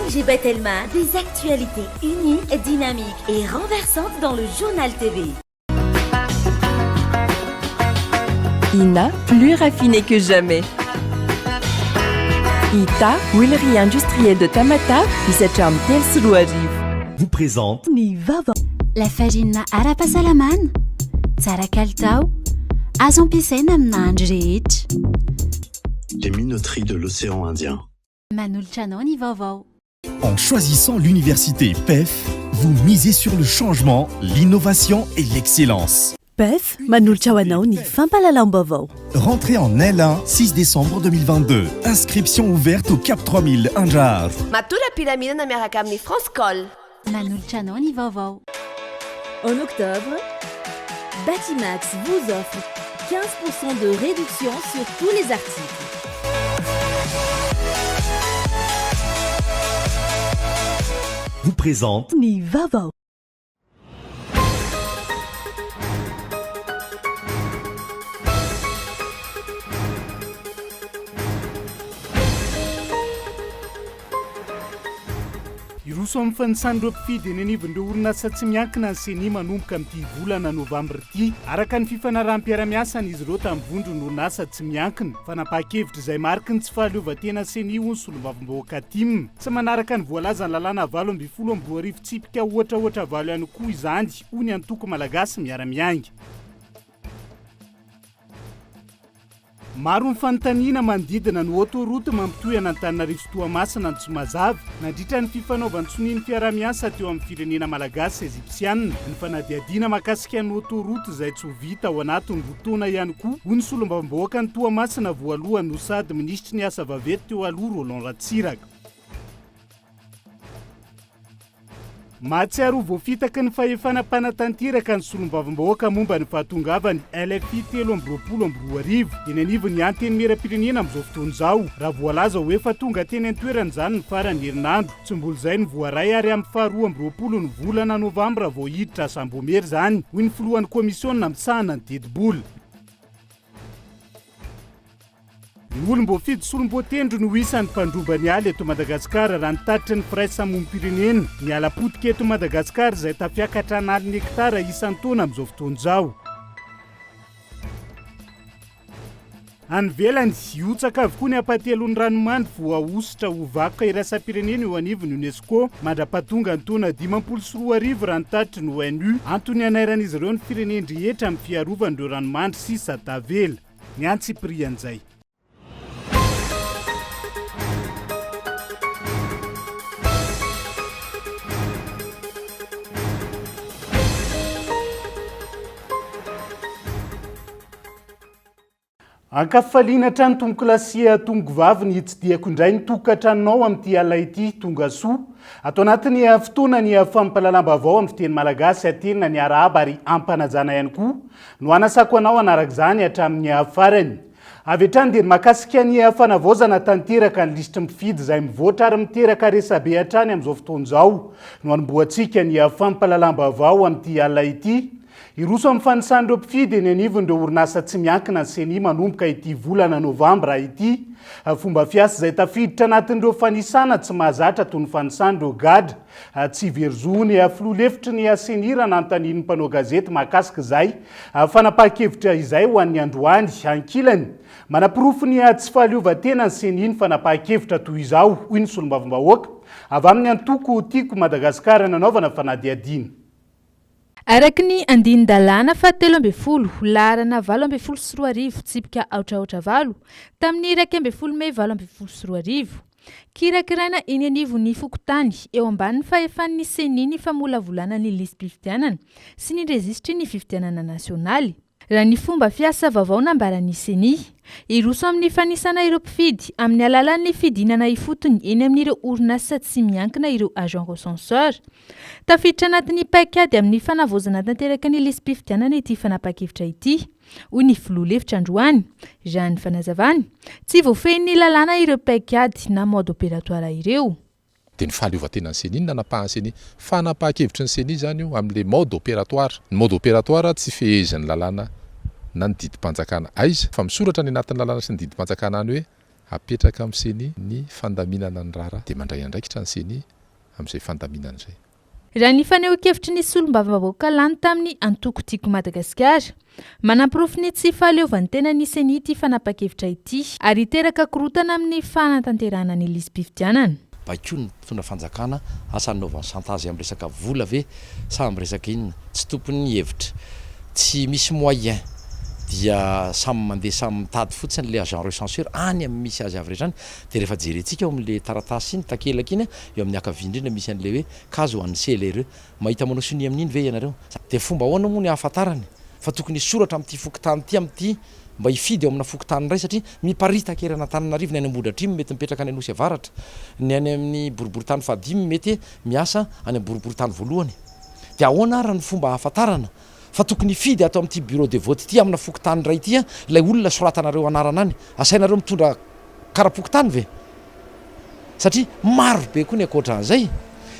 ONG Batelma, des actualités uniques, dynamiques et renversantes dans le Journal TV. Ina, plus raffiné que jamais. Ita, huilerie industrielle de Tamatave, misy hatramin'ny 2003. Vous présente. Ny vaovao. Lafarinina ara-pahasalamana, tsara kalitao, azo ampiasaina amin'ny nahandro rehetra. Les minoteries de l'océan Indien. Manolotra anao ny vaovao. En choisissant l'université PEF, vous misez sur le changement, l'innovation et l'excellence. PEF, manolotra ho anao ny fampahalalam-baovao. Rentrée en L1, 6 décembre 2022. Inscription ouverte au Cap 3000 Andraharo. Matoram-pilaminana miaraka amin'ny France Call. Manolotra anao ny vaovao. En octobre, Batimax vous offre 15% de réduction sur tous les articles. Vous présente. Ny vaovao. Hiroso amin'ny fanisan'ireo mpifidy eny anivon'ireo orinasa tsy miankina ny Ceni manomboka amin'ity volana novambra ity, araka ny fifanaraham-piarahamiasan'izy ireo tamin'ny vondron'orinasa tsy miankina. Fanapahan-kevitra izay mariky ny tsy fahaleovantena Ceni hoy ny solombavambahoaka tim. Tsy manaraka ny voalazan'ny lalàna 2018 tsipika ohatra ohatra valo ihany koa izany hoy ny antoko Malagasy Miara-Miainga. Maro ny fanontaniana manodidina ny autoroute mampitohy an'Antananarivo sy Toamasina no tsy mazava nandritra ny fifanaovan-tsonian'ny fiaraha-miasa teo amin'ny firenena malagasy sy ejipsianina. Ny fanadihadiana mahakasika ny autoroute izay tsy ho vita ao anatin'ny roa taona ihany koa, hoy ny solombavambahoakan'i Toamasina voalohany no sady minisitry ny asa vaventy teo aloha Roland Ratsiraka. Mahatsiaro ho voafitaky ny fahefana mpanatanteraka ny solombavambahoaka momba ny fahatongavan'ny LFI 2023 eny anivon'ny Antenimierampirenena amin'izao fotoana izao, raha voalaza ho efa tonga teny an-toerana izany ny faran'ny herinandro. Tsy mbola izay no voaray ary amin'ny faha 22 ny volana novambra vao hiditra asam-boamery izany, hoy ny filohan'ny kaomisiona misahana ny tetibola. Ny olom-boafidy sy olom-boatendry no isan'ny mpandroba ny ala eto Madagasikara raha ny tatitry ny firaisamonim-pirenena. Ny ala potika eto Madagasikara izay tafiakatra an'aliny hektara isan-taona amin'izao fotoana izao. Any ivelany, hihotsaka avokoa ny ampahatelon'ny ranomandry voahosotra ho vakoka iraisam-pirenena eo anivon'ny Unesco mandra-pahatonga ny taona 2050 raha ny tatitry ny ONU. Antony hanairan'izy ireo ny firenen-drehetra amin'ny fiarovana ireo ranomandry sisa tavela. Ny antsipirian'izay. Ankafaliana hatrany tompokolahy sy tompokovavy ny hitsidihako indray ny tokantranonao amin'ity alina ity. Tonga soa. Ato anatin'ny fotoana ny fampahalalam-baovao amin'ny fiteny malagasy, atelina ny arahaba ary ampanajana ihany koa no hanasako anao hanaraka izany hatramin'ny farany. Avy hatrany dia ny mahakasika ny fanavaozana tanteraka ny lisitry ny mpifidy izay mivoatra ary miteraka resabe hatrany amin'izao fotoana izao no hanombohantsika ny fampahalalam-baovao amin'ity alina ity. Hiroso amin'ny fanisan'ireo mpifidy eny anivon'ireo orinasa tsy miankina ny Ceni manomboka ity volana novambra ity. Fomba fiasa izay tafiditra anatin'ireo fanisana tsy mahazatra toy ny fanisan'ireo gadra Tsy very zo ny filoha lefitry ny Ceni raha nanontanian'ny mpanao gazety mahakasika izay fanapahan-kevitra izay ho an'ny androany. Ankilany, manaporofo ny tsy fahaleovantenan'ny Ceni ny fanapahan-kevitra toy izao, hoy ny solombavambahoaka avy amin'ny antoko Tiako Madagasikara nanaovana fanadihadiana. Araka ny andinin-dalàna fahatelo ambinifolo, laharana 2018, tsipika aotra aotra valo, tamin'ny 11 mey 2018, Kirakiraina eny anivon'ny fokontany, eo ambanin'ny fahefan'ny Ceni ny famolavolana ny lisi-pifidianana sy ny rejisitry ny fifidianana nasionaly. Raha ny fomba fiasa vaovao nambaran'ny Ceni, hiroso amin'ny fanisana ireo mpifidy amin'ny alalan'ny fidinana ifotony eny amin'ireo orinasa tsy miankina ireo agents recenseurs. Tafiditra anatin'ny paikady amin'ny fanavaozana tanteraka ny lisi-pifidianana ity fanapahan-kevitra ity. hoy ny filoha lefitra androany. Raha ny fanazavany, tsy voafehin'ny lalàna ireo paikady na mode opératoire ireo. Dia ny fahaleovantenan'ny Ceni no nanapahan'ny Ceni. Fanapahan-kevitry ny Ceni izany io amin'ilay mode opératoire. Ny mode opératoire tsy fehezin'ny lalàna na ny didim-panjakana aiza fa misoratra any anatin'ny lalàna sy ny didim-panjakana any hoe. Apetraka amin'ny Ceni ny fandaminana ny raharaha dia mandray andraikitra ny Ceni amin'izay fandaminana izay. Raha ny fanehoan-kevitry ny solombavambahoaka lany tamin'ny antoko Tiako Madagasikara, manaporofo ny tsy fahaleovantenan'ny Ceni ity fanapahan-kevitra ity ary hiteraka korontana amin'ny fanatanterahana ny lisi-pifidianana. Baikoin'ny mpitondra fanjakana asa anaovany chantage amin'ny resaka vola ve sa amin'ny resaka inona? Tsy tompon'ny hevitra, tsy misy moyen dia samy mandeha samy mitady fotsiny le agent recenseur any amin'ny misy azy avy rehetra any dia rehefa jerentsika ao amin'le taratasy iny takelaka iny eo amin'ny ankavia indrindra misy an'ilay hoe case ho an'ny CLRE. Mahita manao sonia amin'iny ve ianareo? Dia fomba ahoana moa ny ahafantarany fa tokony hisoratra amin'ity fokontany ity amin'ity mba hifidy ao amina fokontany iray satria miparitaka eran'Antananarivo, ny any Ambohidratrimo mety mipetraka any Anosy Avaratra, ny any amin'ny boriborintany fahadimy mety miasa any amin'ny boriborintany voalohany. Dia ahoana ary ny fomba ahafantarana fa tokony hifidy ato amin'ity bureau de vote ity amina fokontany iray ity ilay olona soratanareo anarana any? Asainareo mitondra kara-pokontany ve? Satria maro be koa ny ankoatra an'izay,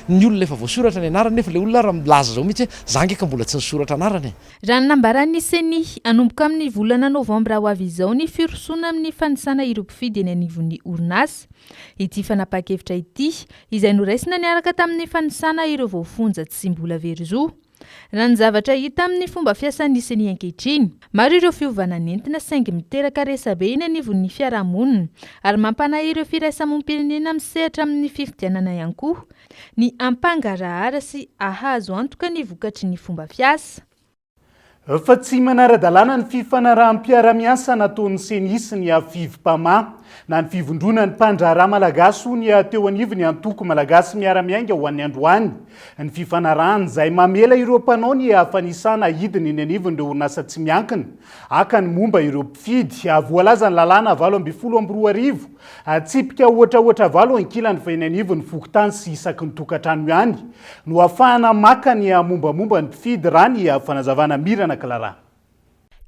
ny olona efa voasoratra ny anarany nefa ilay olona ary milaza izao mihitsy hoe za ange ka mbola tsy nisoratra anarana e! Raha ny nambaran'ny Ceni, hanomboka amin'ny volana novambra ho avy izao ny firosoana amin'ny fanisana ireo mpifidy eny anivon'ny orinasa. Ity fanapahan-kevitra ity, izay noraisina niaraka tamin'ny fanisana ireo voafonja tsy mbola very zo. Raha ny zavatra hita amin'ny fomba fiasan'ny Ceni ankehitriny, maro ireo fiovana nentina saingy miteraka resabe eny anivon'ny fiarahamonina ary mampanahy ireo firaisamonim-pirenena misehatra amin'ny fifidianana ihany koa ny hampangarahara sy hahazo antoka ny vokatry ny fomba fiasa. Fa tsy manara-dalàna ny fifanaraham-piarahamiasa nataon'ny Ceni sy ny Fivmpama na ny Fivondronan'ny mpandraharaha malagasy hoy ny teo anivon'ny antoko Malagasy Miara-Miainga ho an'ny androany. Ny fifanarahana izay mamela ireo mpanao ny fanisana hidina eny anivon'ireo orinasa tsy miankina haka ny momba ireo mpifidy. Voalazan'ny lalàna 2018, tsipika ohatraohatra valo ankilany fa eny anivon'ny fokontany sy isaky ny tokantrano ihany no ahafahana maka ny mombamomba ny mpifidy raha ny fanazavana Mirana Clara.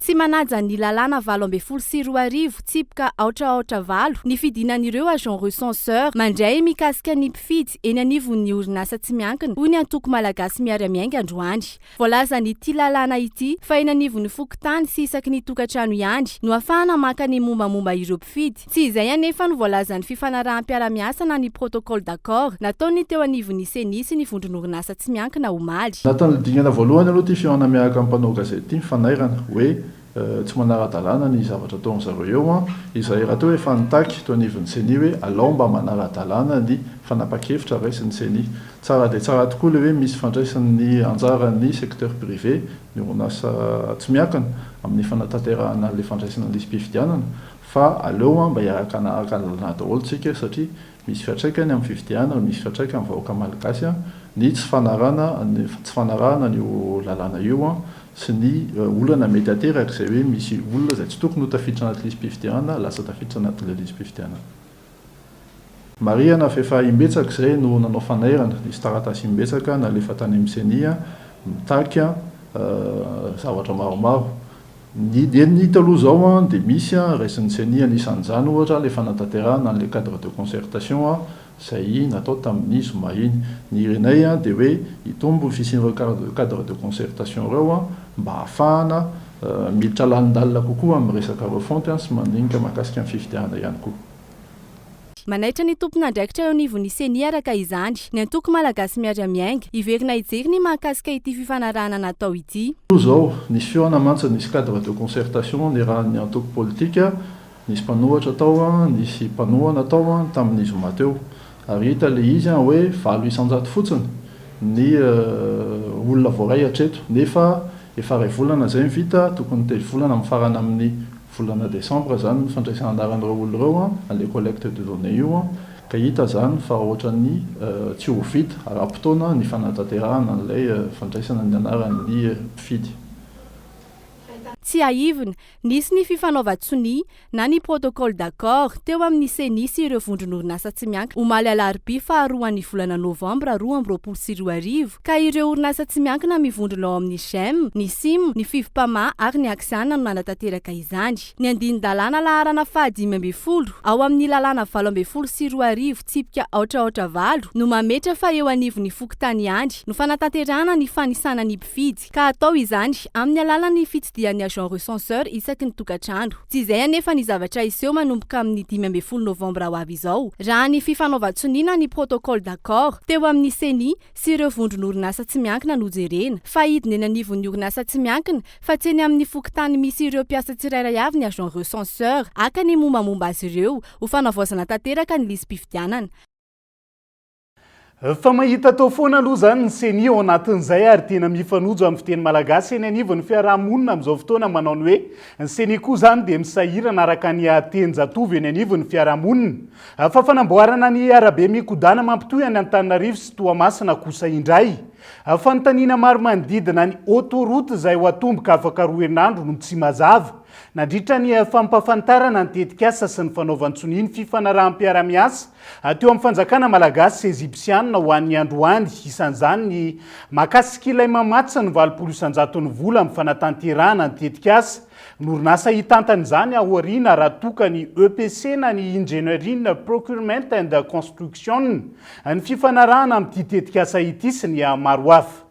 Tsy manaja ny lalàna 2018 tsipika aotra aotra valo ny fidinan'ireo agents recenseurs mandray mikasika ny mpifidy eny anivon'ny orinasa tsy miankina, hoy ny antoko Malagasy Miara-Miainga androany. Voalazan'ity lalàna ity fa eny anivon'ny fokontany sy isaky ny tokantrano ihany no ahafahana maka ny mombamomba ireo mpifidy. Tsy izay anefa no voalazan'ny fifanaraham-piarahamiasa na ny protocole d'accord nataon'ny teo anivon'ny Ceni sy ny vondron'orinasa tsy miankina omaly. Anatin'ny dingana voalohany aloha ity fihaonana miaraka amin'ny mpanao gazety ity ny fanairana hoe tsy manara-dalàna ny zavatra ataon-dry zareo eo an! Izahay rahateo efa nitaky teo anivon'ny Ceni hoe alao mba manara-dalàna ny fanapan-kevitra raisin'ny Ceni. Tsara dia tsara tokoa ilay hoe misy fandraisan'ny anjaran'ny secteur privé, ny orinasa tsy miankina, amin'ny fanatanterahana an'ilay fandraisana ny lisi-pifidianana Fa aleo mba hiaraka hanaraka ny lalàna daholo tsika satria misy fiantraikany amin'ny fifidianana, misy fiantraikany amin'ny vahoaka malagasy ny tsy fanarana ny tsy fanarahana an'io lalàna io sy ny olana mety hateraka izay hoe misy olona izay tsy tokony ho tafiditra anaty lisi-pifidianana lasa tafiditra anatin'ilay lisi-pifidianana. Marihana fa efa imbetsaka izay no nanao fanairana, nisy taratasy imbetsaka nalefa tany amin'ny Ceni mitaky zavatra maromaro. Ny ny hita aloha izao dia misy raisin'ny Ceni anisan'izany ohatra ilay fanatanterahana an'ilay cadre de concertation izay natao tamin'ny zoma iny. Ny irinay dia hoe hitombo ny fisian'ireo cadre de concertation ireo mba hahafahana miditra lalindalina kokoa amin'ny resaka refonte sy mandinika mahakasika ny fifidianana ihany koa. Manaitra ny tompon'andraikitra eo anivon'ny Ceni araka izany, ny antoko Malagasy Miara-Miainga, hiverina hijery ny mahakasika ity fifanarahana natao ity. Toa izao, nisy fihaonana mantsy, nisy cadre de concertation niarahan'ny antoko politika, nisy mpanohatra tao, nisy mpanohana tao tamin'ny zoma teo. Ary hita ilay izy hoe 8% fotsiny ny olona voaray hatreto, nefa efa iray volana izay no vita, tokony telo volana mifarana amin'ny Volana desambra izany ny fandraisana anaran'ireo olona ireo an'ilay collecte de données io ka hita izany fa ohatran'ny tsy ho vita ara-potoana ny fanatanterahana an'ilay fandraisana ny anaran'ny mpifidy. Tsiahivina, nisy ny fifanaovan-tsonia na ny protocole d'accord teo amin'ny Ceni sy ireo vondron'orinasa tsy miankina omaly alarobia faharoan'ny volana novambra 2022 ka ireo orinasa tsy miankina mivondrona ao amin'ny Gem, ny Sim, ny Fivmpama ary ny Axian no nanatanteraka izany. Ny andinin-dalàna laharana faha 15 ao amin'ny lalàna 2018 tsipika aotra aotra valo no mametra fa eo anivon'ny fokontany ihany no fanatanterahana ny fanisana ny mpifidy ka atao izany amin'ny alalan'ny fitsidihan'ny agent. agent recenseur isaky ny tokantrano. Tsy izay anefa ny zavatra hiseho manomboka amin'ny 15 novambra ho avy izao, raha ny fifanaovan-tsonia ny protocole d'accord teo amin'ny Ceni sy ireo vondron'orinasa tsy miankina no jerena, fa hidina eny anivon'ny orinasa tsy miankina fa tsy eny amin'ny fokontany misy ireo mpiasa tsirairay avy ny agent recenseur haka ny mombamomba azy ireo ho fanavaozana tanteraka ny lisi-pifidianana. Fa mahita atao foana aloha izany ny Ceni ao anatin'izay ary tena mifanojo amin'ny fiteny malagasy eny anivon'ny fiaraha-monina amin'izao fotoana manao ny hoe ny Ceni koa izany dia misahirana araka ny tenin-jatovo eny anivon'ny fiaraha-monina. Fa fanamboarana ny arabe mikodana mampitohy an'i Antananarivo sy Toamasina kosa indray. Fanontaniana maro manodidina ny autoroute izay ho atomboka afaka roa herinandro no tsy mazava. Nandritra ny fampahafantarana ny tetikasa sy ny fanaovan-tsonia ny fifanaraham-piarahamiasa Teo amin'ny fanjakana malagasy sy ezipsianina ho an'ny androany, isan'izany ny mahakasika ilay mamatsy ny 80 isan-jaton'ny vola amin'ny fanatanterahana ny tetikasa. Ny orinasa hitantana izany aoriana raha toa ka ny EPC na ny Engineering Procurement and Construction ny fifanarahana amin'ity tetikasa ity sy ny maro hafa.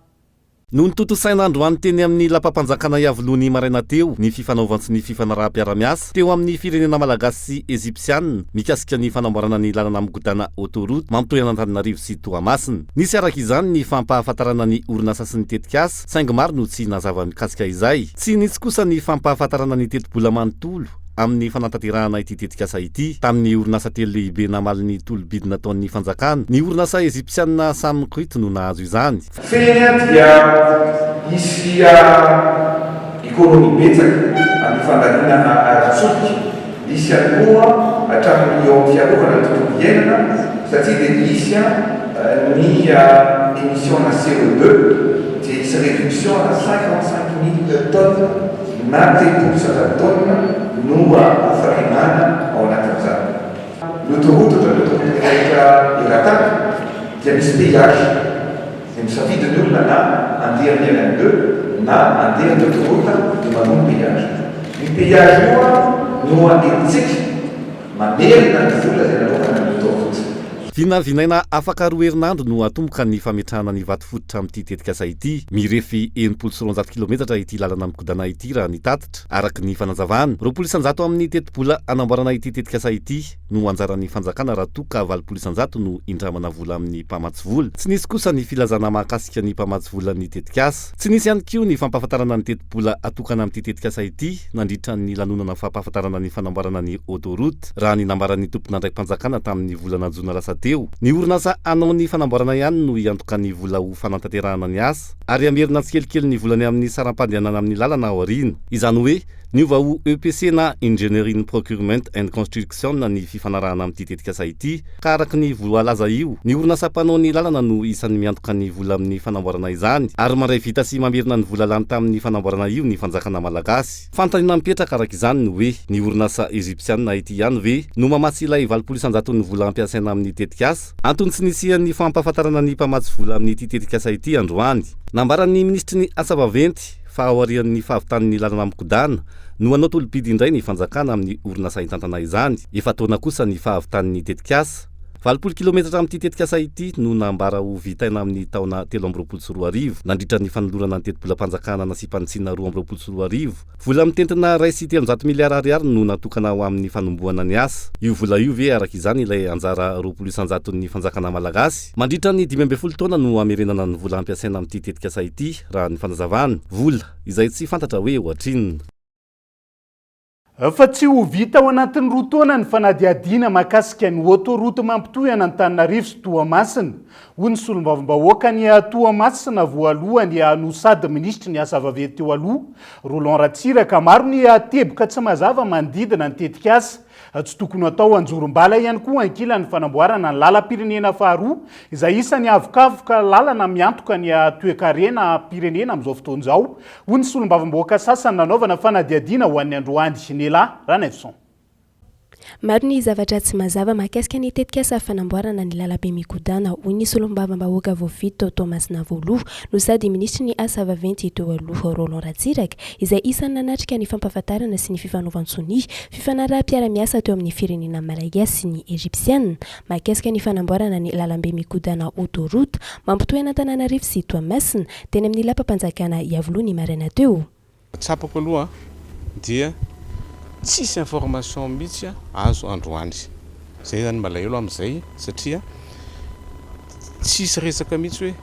Notontosaina androany teny amin'ny lapam-panjakana Iavoloha ny maraina teo ny fifanaovan-tsy ny fifanaraham-piarahamiasa teo amin'ny firenena malagasy sy ezipsianina mikasika ny fanamboarana ny lalana migodàna autoroute mampitohy an'Antananarivo sy Toamasina. Nisy araka izany ny fampahafantarana ny orinasa sy ny tetikasa saingy maro no tsy nazava mikasika izay. Tsy nisy kosa ny fampahafantarana ny tetibola manontolo amin'ny fanatanterahana ity tetikasa ity tamin'ny orinasa telo lehibe namaly ny tolo-bidy nataon'ny fanjakana. Ny orinasa ezipsianina Samcrete no nahazo izany. Fehiny dia hisy économie betsaka amin'ny fandaniana ara-tsolika, hisy ihany koa hatramin'ny eo amin'ny fiarovana ny tontolo iainana satria dia hisy ny émission-na CO2 dia hisy réduction-na 55 mille tonnes na 30 taonina no ho fahenana ao anatin'izany. Ny autoroute ohatran'ny autoroute rehetra eran-tany dia misy péage dia misafidy ny olona na handeha amin'ny RN deux na handeha amin'ny autoroute dia manoa ny péage. Io péage io no entintsika mamerina ny vola izay nanaovana ny autoroute. Vinavinaina afaka roa herinandro no hatomboka ny fametrahana ny vato fototra amin'ity tetikasa ity. Mirefy 260 kilometatra ity lalana migodana ity raha ny tatitra. Araka ny fanazavana, 20% amin'ny tetibola hanamboarana ity tetikasa ity no anjaran'ny fanjakana raha toa ka 80% no indramana vola amin'ny mpamatsy vola. Tsy nisy kosa ny filazana mahakasika ny mpamatsy vola ny tetikasa. Tsy nisy ihany koa ny fampahafantarana ny tetibola atokana amin'ity tetikasa ity nandritra ny lanonana fampahafantarana ny fanamboarana ny autoroute, raha ny nambaran'ny tompon'andraiki-panjakana tamin'ny volana jona lasa teo. Ny orinasa hanao ny fanamboarana ihany no hiantoka ny vola ho fanatanterahana ny asa. Ary hamerina tsikelikely ny volany amin'ny saram-pandehanana amin'ny lalana aoriana. Izany hoe, niova ho EPC na Engineering Procurement and Construction ny fifanarahana amin'ity tetikasa ity, ka araka ny voalaza io, ny orinasa mpanao ny lalana no isan'ny miantoka ny vola amin'ny fanamboarana izany, ary mandray vita sy mamerina ny vola lany tamin'ny fanamboarana io ny fanjakana malagasy. Fanontaniana mipetraka araka izany ny hoe, ny orinasa Egyptiana ity ihany ve no mamatsy ilay 80 isan-jaton'ny vola ampiasaina amin'ny tetikasa? Antony tsy nisian'ny fampahafantarana ny mpamatsy vola amin'ity tetikasa ity androany. Nambaran'ny minisitry ny Asa vaventy fa aorian'ny fahavitan'ny lalana mikodana no hanao tolo-bidy indray ny fanjakana amin'ny orinasa hitantana izany. Efa-taona kosa ny fahavitan'ny tetikasa. 80 kilometatra amin'ity tetikasa ity no nambara ho vitaina amin'ny taona 2023, nandritra ny fanolorana ny tetibolam-panjakana nasiam-panitsiana 2022. Vola mitentina 301 miliara ariary no natokana ho amin'ny fanombohana ny asa. Io vola io ve araka izany ilay anjara 20 isan-jaton'ny fanjakana malagasy? Mandritra ny 15 taona no hamerenana ny vola ampiasaina amin'ity tetikasa ity, raha ny fanazavana. Vola, izay tsy fantatra hoe ohatrinona. Fa tsy ho vita ao anatin'ny roa taona ny fanadihadiana mahakasika ny autoroute mampitohy an'Antananarivo sy Toamasina. Hoy ny solombavambahoakan'i Toamasina voalohany no sady minisitry ny asa vaventy teo aloha, Roland Ratsiraka. Maro ny teboka tsy mazava manodidina ny tetikasa. Tsy tokony hatao anjorom-bala ihany koa ankilan'ny fanamboarana ny lalam-pirenena faharoa izay isan'ny avokavoka lalana miantoka ny toekarena-pirenena amin'izao fotoana izao, hoy ny solombavambahoaka sasany nanaovana fanadihadiana ho an'ny androany. Nela Ranaivoson. Maro ny zavatra tsy mazava mahakasika ny tetikasa fanamboarana ny lalabe migodàna, hoy ny solombavambahoaka voafidy tao Toamasina voaloha no sady minisitry ny asa vaventy teo aloha, Roland Ratsiraka, izay isan'ny nanatrika ny fampahafantarana sy ny fifanaovan-tsonia fifanaraham-piara-miasa teo amin'ny firenena malagasy sy ny Egypsiana mahakasika ny fanamboarana ny lalambe migodàna autoroute mampitohy an'Antananarivo sy Toamasina teny amin'ny lapam-panjakana Iavoloha ny maraina teo. Tsapako aloha. dia tsisy information mihitsy azo androany. Zay zany malahelo amizay satria tsisy resaka mihitsy hoe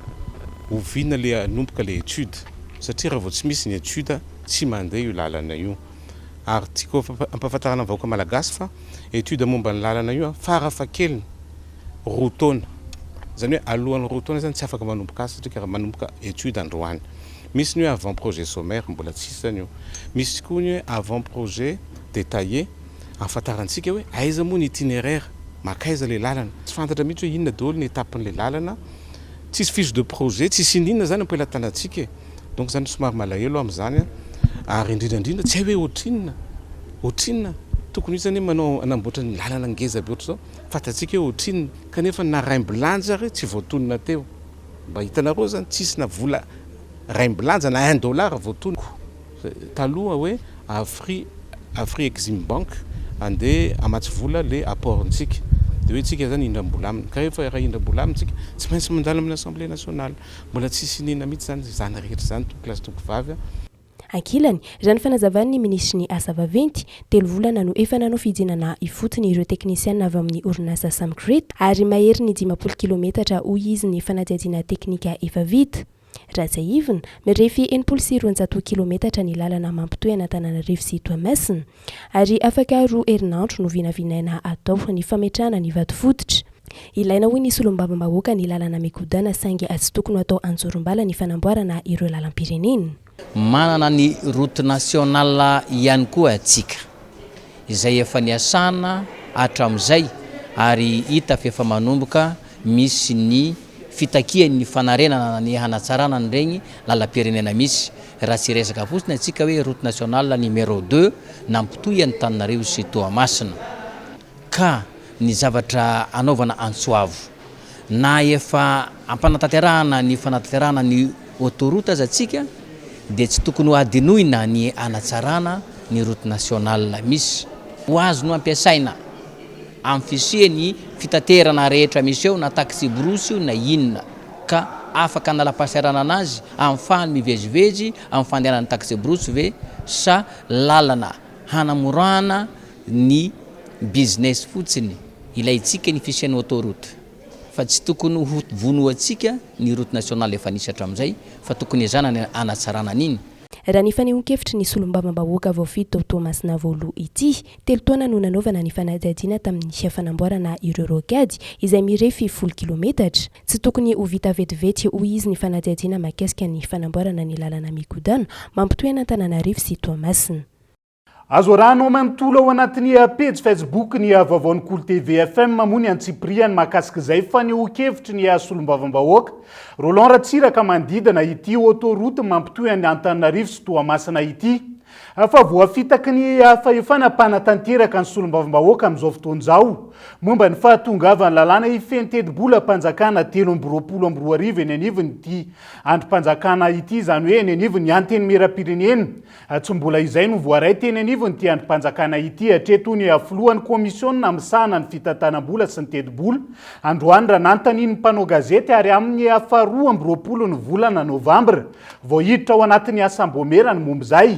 oviana le hanomboka le étude satria raha vao tsy misy ny étude tsy mandeha io lalana io ary tiako ampahafantarana ny vahoaka malagasy fa étude momba ny lalana io farafahakeliny roa taona zany hoe alohan'ny roa taona zany tsy afaka manomboka asa satria karaha manomboka étude androany. Misy ny hoe avant projet sommaire mbola tsisy zany io. Misy koa ny hoe avant projet détaillé ahafantarantsika hoe aiza moa ny itinéraire, makaiza le lalana. Tsy fantatra mihitsy hoe inona daholo ny étape-n'le lalana, tsisy fiche de projet, tsisy inona inona zany am-pelatanantsika e. Donc zany somary malahelo aho amin'izany ary indrindra indrindra tsy hay hoe ohatrinona, ohatrinona, tokony hisy anie manao hanamboatra ny lalana ngeza be ohatr'izao, fantatsika hoe ohatrinona, kanefa na raimbilanja ary tsy voatonona teo. Mba hitanareo zany tsisy na vola raimbilanja na un dollar voatonoko taloha hoe Afri Afri Exim Bank andeha hamatsy vola le apport ntsika de hoe tsika zany hindram-bola aminy ka rehefa raha hindram-bola aminy tsika tsy maintsy mandalo amin'ny assemblée nationale mbola tsisy iniana mihitsy zany zany rehetra zany tompoko lahy sy tompoko vavy a. Ankilany, raha ny fanazavan'ny minisitry ny Asa vaventy, telo volana no efa nanao fijinana ifotony ireo teknisiana avy amin'ny orinasa Samcrete ary maherin'ny 50 kilometatra hoy izy ny fanadihadiana teknika efa vita. Raha tsiahivina, mirefy 260 kilometatra ny lalana mampitohy an'Antananarivo sy Toamasina ary afaka roa herinandro no vinavinaina hatao ny fametrahana ny vatofototra. Ilaina hoy ny solombavambahoaka ny lalana migodana saingy tsy tokony ho atao anjorom-bala ny fanamboarana ireo lalam-pirenena. Manana ny route nationale ihany koa antsika izay efa niasana hatramin'izay ary hita fa efa manomboka misy ny fitakian'ny fanarenana na ny hanatsarana an'ireny lalam-pirenena misy raha tsy hiresaka fotsiny antsika hoe route nationale numéro deux nampitohy an'Antananarivo sy Toamasina ka ny zavatra anaovana antso avo. Na efa ampanatanterahana ny fanatanterahana ny autoroute aza tsika dia tsy tokony ho adinoina ny hanatsarana ny route nationale misy. Ho azo no ampiasaina amin'ny fisian'ny fitaterana rehetra misy eo na taxi-brousse io na inona ka afaka analam-pahasahiranana azy ahafahany mivezivezy amin'ny fandehanan'ny taxi-brousse ve sa lalana hanamorana ny business fotsiny. Ilaintsika ny fisian'ny autoroute fa tsy tokony ho vonoantsika ny route nationale efa nisy hatramin'izay fa tokony ezahana ny hanatsarana an'iny. Raha ny fanehoan-kevitry ny solombavambahoaka voafidy tao Toamasina voaloha ity, telo taona no nanaovana ny fanadihadiana tamin'ny fanamboarana ireo rocade izay mirefy folo kilometatra. Tsy tokony ho vita vetivety hoy izy ny fanadihadiana mahakasika ny fanamboarana ny lalana migodana mampitohy an'Antananarivo sy Toamasina. Azo arahanao manontolo ao anatin'ny pejy Facebook ny vaovaon'ny Kolo TV FM moa ny antsipiriany mahakasika izay fanehoan-kevitry ny solombavambahoaka Roland Ratsiraka manodidina ity autoroute mampitohy an'i Antananarivo sy Toamasina ity. Fa voafitaky ny fahefana mpanatanteraka ny solombavambahoaka amin'izao fotoana izao momba ny fahatongavan'ny lalàna hifehy ny tetibolam-panjakana 2023 eny anivon'ity andrim-panjakana ity, izany hoe eny anivon'ny Antenimierampirenena. Tsy mbola izay no voaray teny anivon'ity andrim-panjakana ity hatreto ny filohan'ny kaomisiona misahana ny fitantanam-bola sy ny tetibola, androany raha nanontanian'ny mpanao gazety ary amin'ny faharoa 22 ny volana novambra vao hiditra ao anatin'ny asam-boamera ny momba izay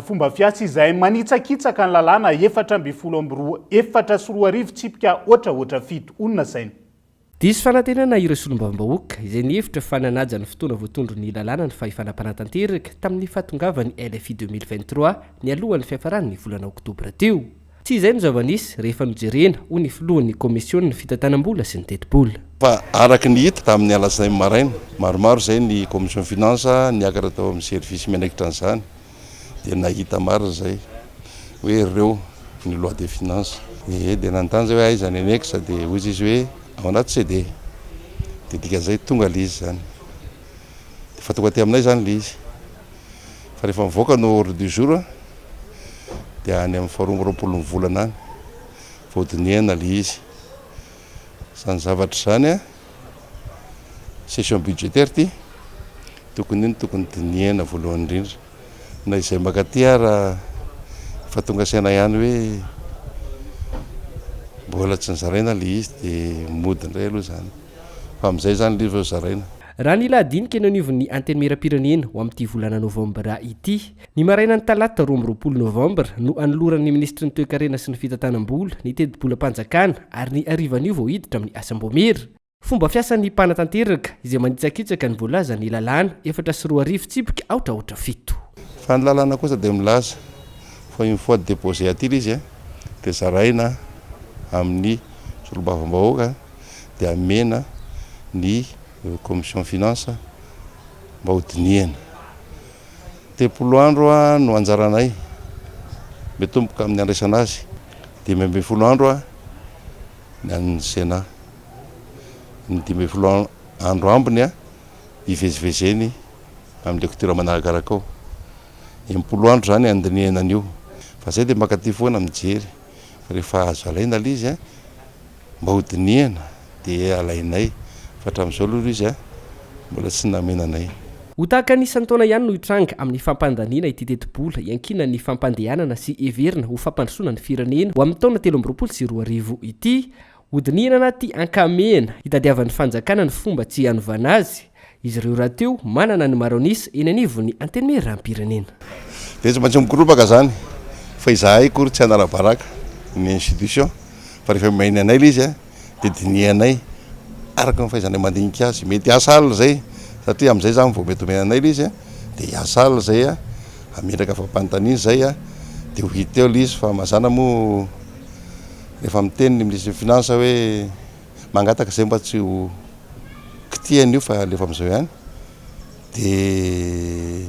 fomba fiasa izay manitsakitsaka ny lalàna 2014 2004 tsipika otra otra 7 hoy ny nasaina. Diso fanantenana ireo solombavambahoaka izay nihevitra fa nanaja ny fotoana voatondron'ny lalàna ny fahefana mpanatanteraka tamin'ny fahatongavan'ny LFI 2023 nialohan'ny fiafaran'ny volana oktobra teo. Tsy izay no zava-nisy rehefa nojerena, hoy ny filohan'ny kaomisionin'ny fitantanam-bola sy ny tetibola. Fa araka ny hita tamin'ny alatsinainy maraina, maromaro izay ny commission finance niakatra tao amin'ny service miandraikitra an'izany dia nahita marina izay hoe ireo ny loi des finances. Ee dia nanontany zay hoe aiza ny annexe dia hoy izy hoe ao anaty CD. Dia dikan'izay tonga ilay izy izany. Dia efa tonga aty aminay izany ilay izy. Fa rehefa mivoaka no ordre du jour dia any amin'ny faha 22 ny volana any vao dinihana ilay izy. Izany zavatra izany an, session budgétaire ity, tokony io no tokony dinihana voalohany indrindra. Na izay mankaty ara efa tonga saina ihany hoe mbola tsy nozaraina ilay izy dia mody indray aloha izany. Fa amin'izay izany ilay izy vao zaraina. Raha ny lahadinika eny anivon'ny Antenimierampirenena ho amin'ity volana novambra ity, ny marainan'ny talata 22 novambra no hanoloran'ny minisitry ny Toekarena sy ny fitantanam-bola ny tetibolam-panjakana ary ny harivan'io vao hiditra amin'ny asam-baomiera. Fomba fiasan'ny mpanatanteraka izay manitsakitsaka ny voalazan'ny lalàna 2004 tsipika aotra aotra fito. Fa ny lalàna kosa dia milaza fa une fois déposé aty ilay izy dia zaraina amin'ny solombavambahoaka dia amena ny commission finance mba ho dinihana. 30 andro no anjaranay mitomboka amin'ny andraisana azy, 15 andro ny an'ny Sénat. Ny 15 andro ambiny hivezivezeny amin'ny lecture manarakaraka ao. 60 andro izany handinihana an'io. Fa izay dia mankaty foana mijery fa rehefa azo alaina ilay izy Mba ho dinihana dia alainay fa hatramin'izao aloha izy mbola tsy namena anay. Ho tahaka ny isan-taona ihany no hitranga amin'ny fampandaniana ity tetibola iankinan'ny fampandehanana sy heverina ho fampandrosoana ny firenena ho amin'ny taona 2023 ity. Hodinihina anaty ankamehana hitadiavan'ny fanjakana ny fomba tsy hanovana azy. Izy ireo rahateo manana ny maro an'isa eny anivon'ny Antenimierampirenena. Dia tsy maintsy mikoropaka izany fa izahay akory tsy hanala-baraka ny institution. Fa rehefa omeny anay ilay izy dia dinihanay araka ny fahaizanay mandinika azy. Mety hiasa alina izay satria amin'izay izany vao mety omena anay ilay izy dia hiasa alina izay hametraka fampanontaniana izay dia ho hita eo ilay izy fa mazàna moa rehefa miteny ny minisitry ny finance hoe mangataka izay mba tsy ho kitihana io fa alefa amin'izao ihany dia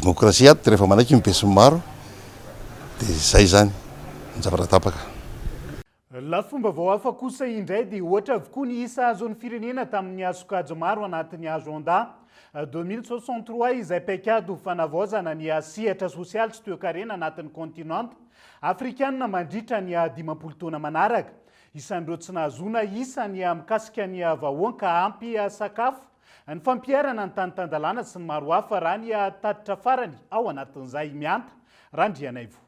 demokrasia ato dia rehefa manaiky ny besinimaro Dia izay izany ny zavatra tapaka. Lafim-baovao hafa kosa indray dia ohatra avokoa ny isa azon'ny firenena tamin'ny sokajy maro anatin'ny Agenda 2063 izay paikady ho fanavaozana ny sehatra sosialy sy toekarena anatin'ny kaontinanta afrikanina mandritra ny 50 taona manaraka. Isan'ireo tsy nahazoana isa ny mikasika ny vahoaka ampy sakafo, ny fampiharana ny tany tan-dalàna sy ny maro hafa raha ny tatitra farany ao anatin'izay. Mihanta Randrianaivo.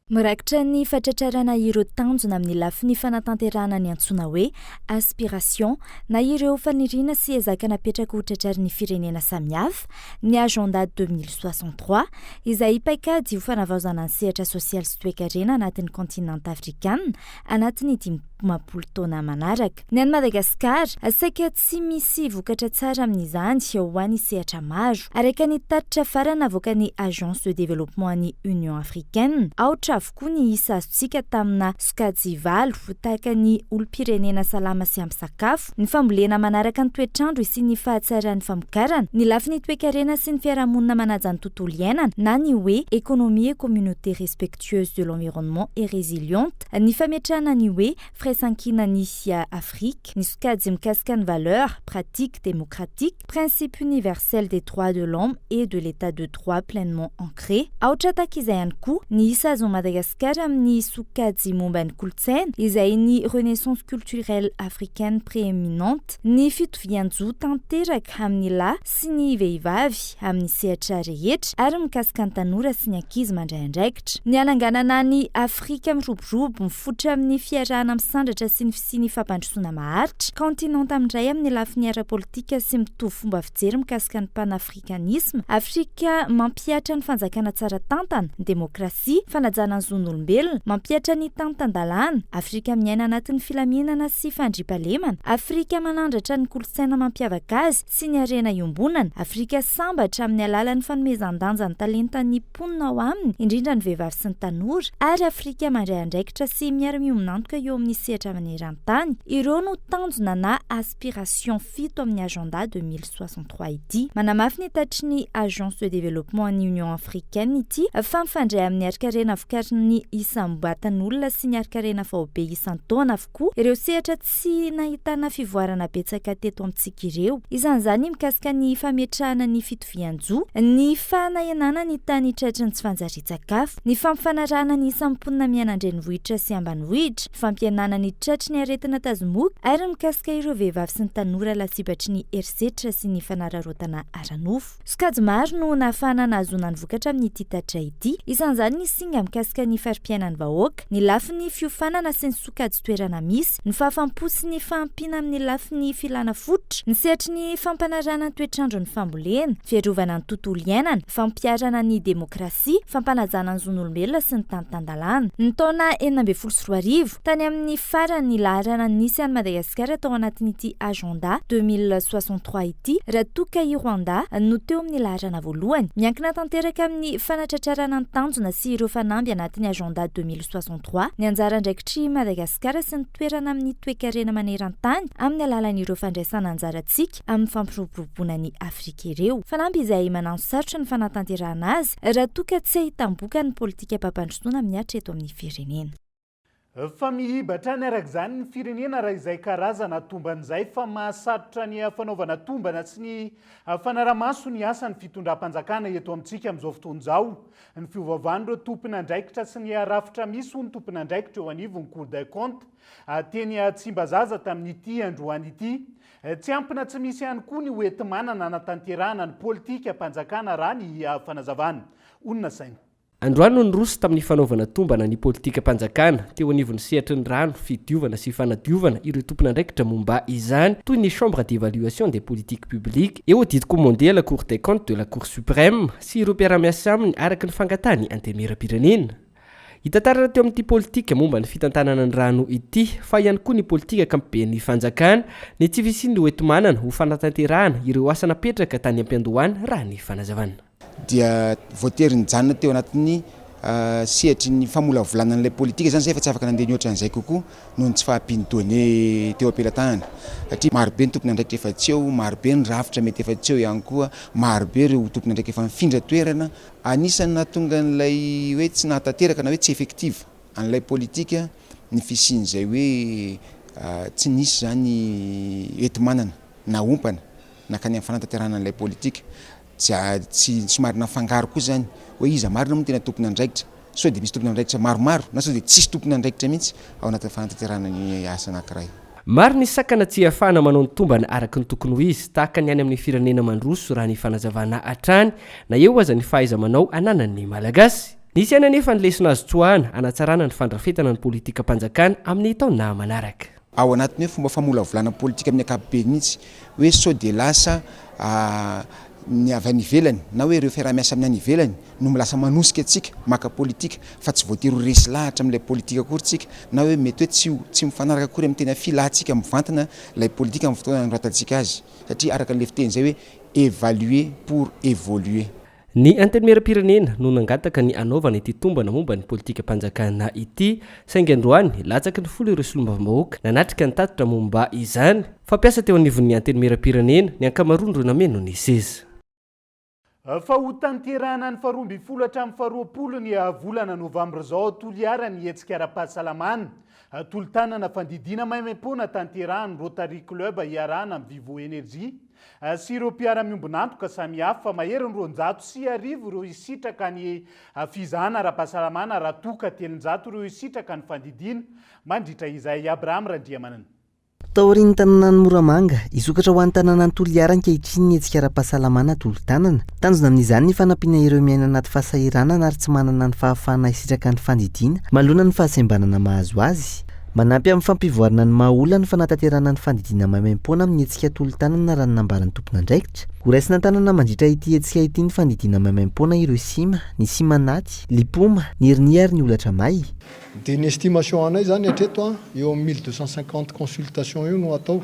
Mirakitra ny fatratrarana ireo tanjona amin'ny lafiny fanatanterahana ny antsoina hoe aspiration na ireo faniriana sy ezaka napetraka ho tratrarin'ny firenena samihafa ny Agenda 2063 izay paikady ho fanavaozana ny sehatra sosialy sy toekarena anatin'ny kaontinanta afrikana anatin'ny 50 taona manaraka. Ny an'i Madagasikara, saika tsy misy vokatra tsara amin'izany ho an'ny sehatra maro. Araka ny tatitra farany navoakan'ny Agence de développement an'ny Union africaine, aotra avokoa ny isa azontsika tamina sokajy valo, tahaka ny olom-pirenena salama sy ampy sakafo, ny fambolena manaraka ny toetr'andro hisian'ny fahatsaran'ny famokarana, ny lafiny toekarena sy ny fiarahamonina manaja ny tontolo iainana na ny hoe économie et communauté respectueuse de l'environnement et résiliente, ny fametrahana ny hoe Firaisankinan'i Afrika, ny sokajy mikasika ny valeurs, pratiques démocratiques, principe universel des droits de l'homme et de l'état de droit pleinement ancré. Aotra tahaka izay ihany koa ny isa azon'i Madagasikara amin'ny sokajy momba ny kolontsaina, izay ny renaissance culturelle africaine prééminente, ny fitovian-jo tanteraka amin'ny lahy sy ny vehivavy amin'ny sehatra rehetra ary mikasika ny tanora sy ny ankizy mandray andraikitra. Ny hananganana an'i Afrika miroborobo mifototra amin'ny fiarahana misandratra sy ny fisian'ny fampandrosoana maharitra, kaontinanta miray amin'ny lafiny ara-politika sy mitovy fomba fijery mikasika ny panafrikanisma, Afrika mampihatra ny fanjakana tsara tantana, ny demokrasia, fanajana ny zon'olombelona, mampihatra ny tany tan-dalàna, Afrika miaina anatin'ny filaminana sy fandriampahalemana, Afrika manandratra ny kolontsaina mampiavaka azy sy ny harena iombonana, Afrika sambatra amin'ny alalan'ny fanomezan-danja ny talentan'ny mponina ao aminy, indrindra ny vehivavy sy ny tanora, ary Afrika mandray andraikitra sy miara-miombon'antoka eo amin'ny sehatra maneran-tany. Ireo no tanjona na aspiration fito amin'ny Agenda 2063 ity. Manamafy ny tatitry ny Agence de développement an'ny Union africaine ity fa mifandray amin'ny harinkarena vokarin'ny isam-batan'olona sy ny harinkarena faobe isan-taona avokoa ireo sehatra tsy nahitana fivoarana betsaka teto amintsika ireo. Isan'izany ny mikasika ny fametrahana ny fitovian-jo, ny fanahenana ny tany tratry ny tsy fanjarian-tsakafo, ny fampifanarahana ny isan'ny mponina miaina an-drenivohitra sy ambanivohitra, ny fampihenana ny tratry ny aretina tazomoka ary ny mikasika ireo vehivavy sy ny tanora lasibatry ny herisetra sy ny fanararaotana ara-nofo. Sokajy maro no nahafahana nahazoana ny vokatra amin'ity tatitra ity. Isan'izany ny singa mikasika. mahakasika ny fari-piainan'ny vahoaka, ny lafiny fiofanana sy ny sokajin-toerana misy, ny fahafam-po sy ny fahampiana amin'ny lafiny filana fototra, ny sehatry ny fampanarahana ny toetr'andron'ny fambolena, fiarovana ny tontolo iainana, fampiharana ny demokrasia, fampanajana ny zon'olombelona sy ny tany tan-dalàna. Ny taona 2016, tany amin'ny farany ny laharana nisy an'i Madagasikara tao anatin'ity Agenda 2063 ity, raha toa ka i Rwanda no teo amin'ny laharana voalohany. Miankina tanteraka amin'ny fanatratrarana ny tanjona sy ireo fanamby anatin'ny Agenda 2063 ny anjara andraikitr'i Madagasikara sy ny toerana amin'ny toekarena maneran-tany amin'ny alalan'ireo fandraisana anjarantsika amin'ny fampiroboroboana ny Afrika ireo. Fanamby izay mananosarotra ny fanatanterahana azy raha toa ka tsy ahitam-bokany ny politikam-pampandrosoana mihatra eto amin'ny firenena. Fa miiba hatrany araka izany ny firenena raha izay karazana tombana izay fa mahasarotra ny fanaovana tombana sy ny fanaramaso ny asan'ny fitondram-panjakana eto amintsika amin'izao fotoana izao ny fiovaovan'ireo tompon'andraikitra sy ny rafitra misy hoy ny tompon'andraikitra eo anivon'ny Cour des comptes teny Tsimbazaza tamin'ity androany ity. Tsy ampy na tsy misy ihany koa ny hoenti-manana hanatanterahana ny politikam-panjakana raha ny fanazavana. Honina saina. Androany no niroso tamin'ny fanaovana tombana ny politikam-panjakana teo anivon'ny sehatry ny rano, fidiovana sy fanadiovana ireo tompon'andraikitra momba izany toy ny Chambre d'évaluation des politiques publiques et audit commandé à la Cour des comptes de la Cour suprême sy ireo mpiara-miasa aminy araka ny fangatahan'ny Antenimierampirenena. Hita taratra teo amin'ity politika momba ny fitantanana ny rano ity fa ihany koa ny politika ankapoben'ny fanjakana ny tsy fisian'ny hoenti-manana ho fanatanterahana ireo asa napetraka tany am-piandohana raha ny fanazavana. dia voatery nijanona teo anatin'ny sehatry ny famolavolana an'ilay politika izany izay fa tsy afaka nandeha nihoatra an'izay kokoa noho ny tsy fahampian'ny données teo am-pelatanana satria marobe ny tompon'andraikitra efa tsy eo, marobe ny rafitra mety efa tsy eo ihany koa, marobe ireo tompon'andraikitra efa nifindra toerana. Anisan'ny nahatonga an'ilay hoe tsy nahatanteraka na hoe tsy effective an'ilay politika ny fisian'izay hoe tsy nisy izany enti-manana na ompana nankany amin'ny fanatanterahana an'ilay politika. Tsy tsy somary nafangaro koa izany hoe iza marina moa no tena tompon'andraikitra, sao dia misy tompon'andraikitra maromaro na sao dia tsisy tompon'andraikitra mihitsy ao anatin'ny fanatanterahana ny asa anankiray. Maro ny sakana tsy ahafahana manao ny tombana araka ny tokony ho izy, tahaka ny any amin'ny firenena mandroso raha ny fanazavana hatrany, na eo aza ny fahaiza-manao ananan'ny Malagasy. Nisy ihany anefa ny lesona azo tsoahana hanatsarana ny fandrafetana ny politikam-panjakana amin'ny taona manaraka. Ao anatin'ny hoe fomba famolavolana politika amin'ny ankapobeny mihitsy hoe sao dia lasa ny avy any ivelany na hoe ireo fiaraha-miasa amin'ny any ivelany no lasa manosika antsika maka politika fa tsy voatery ho resy lahatra amin'ilay politika akory tsika na hoe mety hoe tsy tsy mifanaraka akory amin'ny tena filantsika mivantana ilay politika amin'ny fotoana nanoratantsika azy satria araka an'ilay fiteny izay hoe évaluer pour évoluer. Ny Antenimierampirenena no nangataka ny hanaovana ity tombana momba ny politikam-panjakana ity, saingy androany, latsaky ny folo ireo solombavambahoaka nanatrika ny tatitra momba izany. Fampiasa teo anivon'ny Antenimierampirenena ny ankamaroan'ireo nameno ny seza. Fa ho tanterahana ny faharoa ambin'ny folo hatramin'ny faharoapolo ny volana novambra izao ao Toliara ny hetsika ara-pahasalamana. Tolo-tanana fandidiana maimaimpoana tanterahan'ny Rotary Club iarahana amin'ny Vivo Energy. sy ireo mpiara-miombon'antoka samihafa. Maherin'ny 1200 ireo hisitraka ny fizahana ara-pahasalamana raha toa ka 300 ireo hisitraka ny fandidiana mandritra izay. Abraham Randriamanana. Taorian'ny tanànan'i Moramanga, hisokatra ho an'ny tanànan'i Toliara ankehitriny ny hetsika ara-pahasalamana tolo-tanana. Tanjona amin'izany ny fanampiana ireo miaina anaty fahasahiranana ary tsy manana ny fahafahana hisitraka ny fandidiana manoloana ny fahasembanana mahazo azy. Manampy amin'ny fampivoarana ny maha olona ny fanatanterahana ny fandidiana maimaimpoana amin'ny hetsika tolo-tanana raha ny nambaran'ny tompon'andraikitra. Horaisina an-tanana mandritra ity hetsika ity ny fandidiana maimaimpoana ireo sima, ny sima anaty, lipoma, ny hernie ary ny holatra may. Dia ny estimation anay izany hatreto an, eo amin'ny 1250 consultation eo no atao.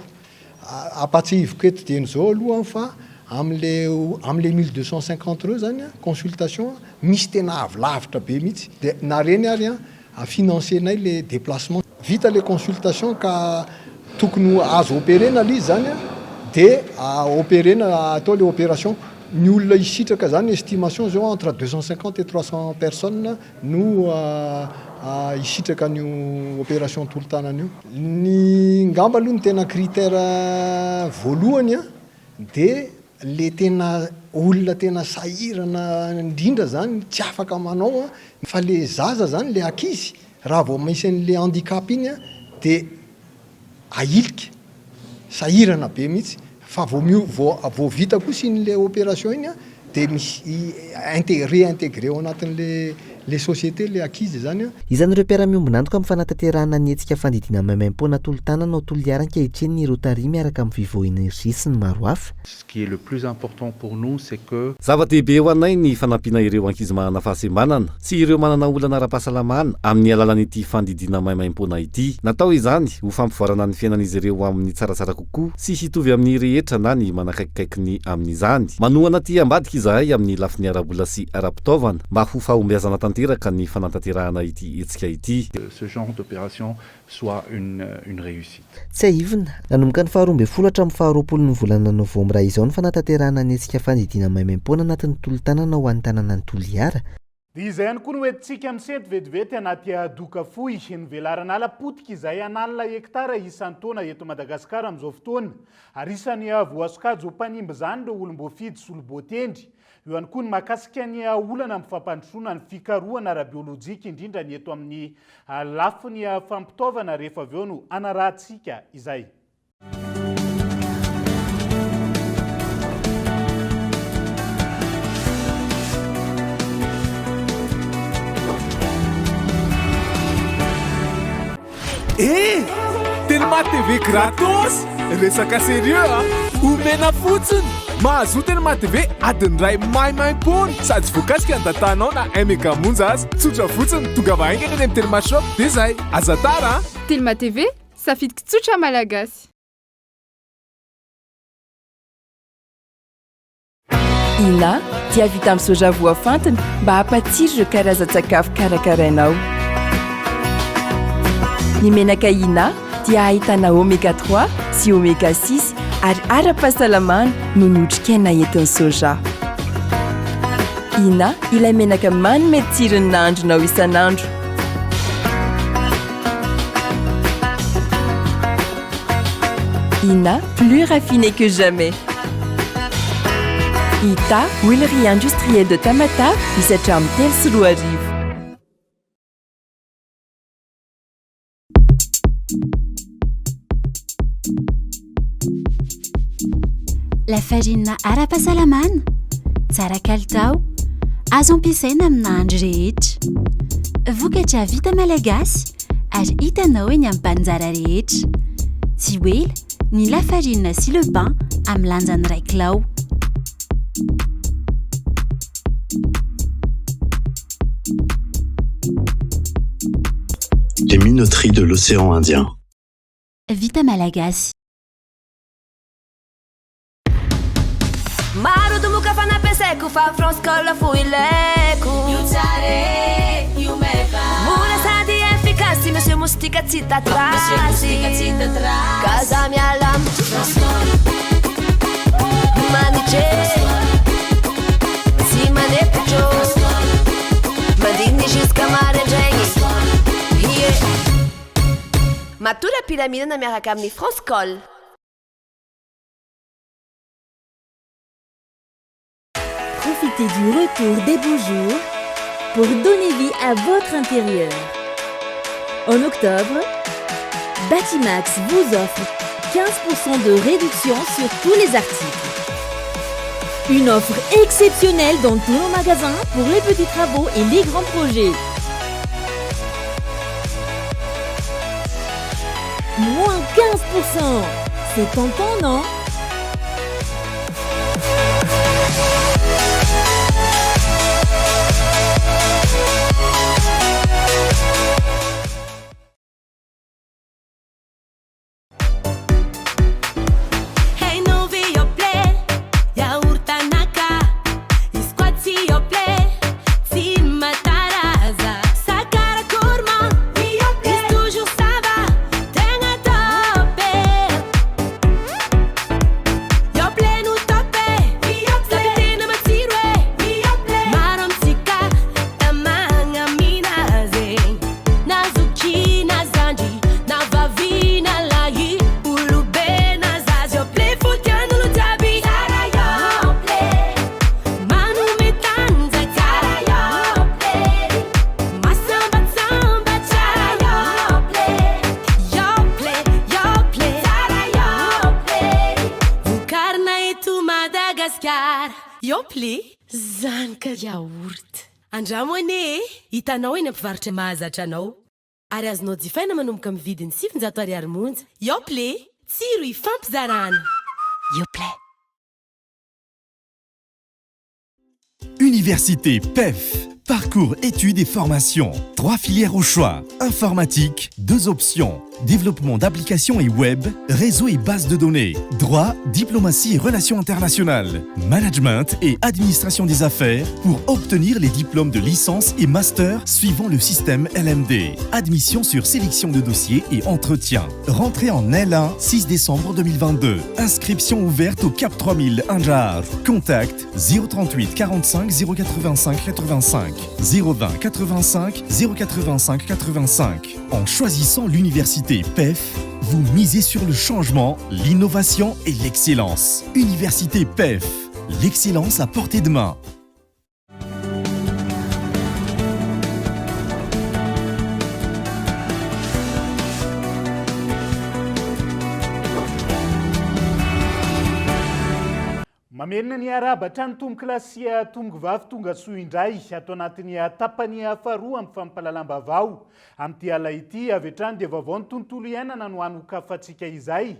Ampahatsiahiviko eto dieny izao aloha an fa amin'ilay amin'ilay 1250 ireo izany an, consultation an, misy tena avy lavitra be mihitsy. Dia na ireny ary an, Financer-nay le déplacement. Vita le consultation ka tokony ho azo opérer-na le izy zany an, de opérer-na atao le opération. Ny olona hisitraka zany estimation zao entre 250 et 300 personnes no hisitraka an'io opération tolo-tanana io. Ny ngamba aloha ny tena critère voalohany an de Le tena olona tena sahirana indrindra zany tsy afaka manao an, fa le zaza zany le ankizy raha vao misy an'le handicap iny an de ahilika, sahirana be mihitsy, fa vao mio- vao vao vita kosa iny le opération iny an de misy inte- réintégré ao anatin'le Le société le acquise zany a. Isan'ireo mpiara-miombon'antoka amin'ny fanatanterahana ny hetsika fandidiana maimaimpoana tolo-tanana ao Toliara ankehitriny ny Rotary miaraka amin'ny Vivo Energie sy ny maro hafa. Ce qui est le plus important pour nous, c'est que. Zava-dehibe ho anay ny fanampiana ireo ankizy manana fahasembanana sy ireo manana olana ara-pahasalamana amin'ny alalan'ity fandidiana maimaimpoana ity. Natao izany ho fampivoarana ny fiainan'izy ireo ho amin'ny tsaratsara kokoa sy hitovy amin'ny rehetra na ny manakaikikaiky ny amin'izany. Manohana aty ambadika izahay amin'ny lafiny ara-bola sy ara-pitaovana mba ho fahombiazana tanteraka ny fanatanterahana ity hetsika ity. ce genre d'opération soit une une réussite. Tsiahivina, nanomboka ny faha 12 hatramin'ny faha 20 ny volana novambra izao ny fanatanterahana ny hetsika fandidiana maimaimpoana anatin'ny tolo-tanana ho an'ny tanànan'i Toliara. Dia izay ihany koa no entintsika misento vetivety anaty doka fohy. Ny velaran'ala potika izay an'alina hektara isan-taona eto Madagasikara amin'izao fotoana. Ary isan'ny voasokajy ho mpanimba izany ireo olom-boafidy sy olom-boatendry. Eo ihany koa ny mahakasika ny olana amin'ny fampandrosoana ny fikarohana ara-biolojika indrindra ny eto amin'ny lafiny fampitaovana rehefa avy eo no hanarahantsika izay. Eh! Telma TV gratos! Resaka sérieux a! Omena fotsiny! Mahazoa Telma TV adiny iray maimaimpoana sady tsy voakasika ny data-nao na un mega monja aza. Tsotra fotsiny, tongava haingana eny amin'ny Telma Shop dia zay! Aza tara a! Telma TV, safidiko tsotra Malagasy. Ina dia vita amin'ny soja voafantina mba hampatsiro ireo karazan-tsakafo karakarainao. Ny menaka Ina dia ahitana oméga 3 sy oméga 6 ary ara-pahasalamana noho ny otrikaina entin'ny soja. Ina ilay menaka manome tsiro ny nahandronao isan'andro. Ina, plus raffiné que jamais. Ita, huilerie industrielle de Tamatave, misy hatramin'ny 2003. Lafarinina ara-pahasalamana, tsara kalitao, azo ampiasaina amin'ny nahandro rehetra. Vokatra vita malagasy ary hitanao eny amin'ny mpaninjara rehetra. Tsy ho ela ny lafarinina sy le pain amin'ny lanjany iray kilao. Les minoteries de l'océan Indien. Vita malagasy. Maro domoka fa nampiasaiko fa France Call fo ilaiko. Io tsara e, io meva. Mora sady efficace, Monsieur Moustique tsy hita trace. Monsieur Moustique tsy hita trace. Ka za miala am France Call. Manitra e, tsy manepotro. Mandiny jusqu'à maraindraigny. Ie. Matory am-pilaminana miaraka amin'ny France Call. Profitez du retour des beaux jours pour donner vie à votre intérieur. En octobre, Batimax vous offre 15% de réduction sur tous les articles. Une offre exceptionnelle dans tous nos magasins pour les petits travaux et les grands projets. Moins 15%! C'est tentant, non? Andramo anie e! Hitanao eny am-pivarotra mahazatra anao. Ary azonao jifaina manomboka amin'ny vidiny 900 ariary monja. Yoplait! Tsiro ifampizarana! Yoplait! Université PEF. Parcours études et formations. Trois filières au choix. Informatique, deux options. Développement d'applications et web, réseau et base de données. Droit, diplomatie et relations internationales. Management et administration des affaires pour obtenir les diplômes de licence et master suivant le système LMD. Admission sur sélection de dossiers et entretien. Rentrée en L1, 6 décembre 2022. Inscription ouverte au CAP 3000 Anjar. Contact 038 45 085 85 020 85 085 85. En choisissant l'université PEF, vous misez sur le changement, l'innovation et l'excellence. Université PEF, l'excellence à portée de main. Mamerina ny arahaba hatrany tompokolahy sy tompokovavy tonga soa indray ato anatin'ny tapany faharoa amin'ny fampahalalam-baovao amin'ity alina ity. Avy hatrany dia vaovao ny tontolo iainana no hanokafantsika izay.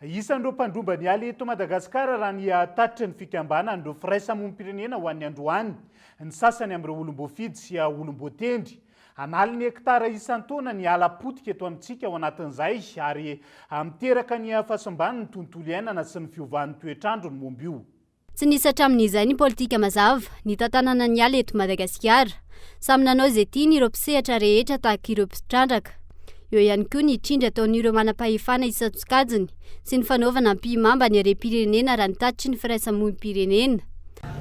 Isan'ireo mpandromba ny ala eto Madagasikara raha ny tatitry ny fikambanan'ireo firaisamonim-pirenena ho an'ny androany ny sasany amin'ireo olom-boafidy sy olom-boatendry. An'aliny hektara isan-taona ny ala potika eto amintsika ao anatin'izay ary miteraka ny fahasimban'ny tontolo iainana sy ny fiovan'ny toetr'andro ny momba io. Tsy nisy hatramin'izay ny politika mazava nitantanana ny ala eto Madagasikara. Samy nanao izay tiany ireo mpisehatra rehetra tahaka ireo mpitrandraka. Eo ihany koa ny trindry ataon'ireo manam-pahefana isan-tsokajiny sy ny fanaovana ampihimamba ny harem-pirenena raha ny tatitry ny firaisamonim-pirenena.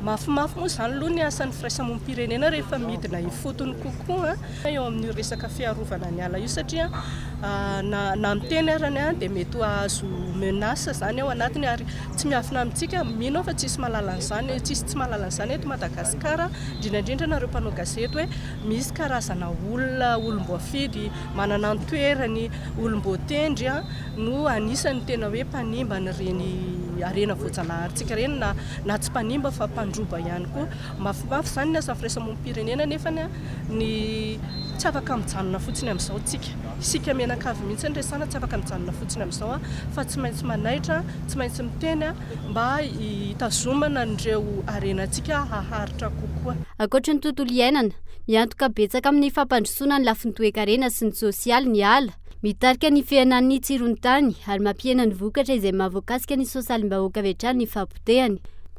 Mafimafy moa izany aloha ny asan'ny firaisamonim-pirenena rehefa midina ifotony kokoa eo amin'io resaka fiarovana ny ala io satria na na miteny arany dia mety ho azo menace izany ao anatiny ary tsy miafina amintsika, mino aho fa tsisy mahalala an'izany, tsisy tsy mahalala an'izany eto Madagasikara, indrindra indrindra nareo mpanao gazety hoe misy karazana olona, olom-boafidy manana ny toerany, olom-boatendry no anisan'ny tena hoe mpanimba an'ireny harena voajanaharintsika ireny na na tsy mpanimba fa mpandroba ihany koa. Mafimafy izany ny asan'ny firaisamonim-pirenena nefa ny tsy afaka mijanona fotsiny amin'izao tsika. Isika mianakavy mihitsy no resahana, tsy afaka mijanona fotsiny amin'izao fa tsy maintsy manaitra, tsy maintsy miteny mba hitazomana an'ireo harenantsika haharitra kokoa. Ankoatry ny tontolo iainana, miantoka betsaka amin'ny fampandrosoana ny lafiny toekarena sy ny sosialy ny ala. Mitarika ny fihenan'ny tsiron'ny tany ary mampihena ny vokatra izay mahavoakasika ny sosalim-bahoaka avy hatrany ny fahapotehany.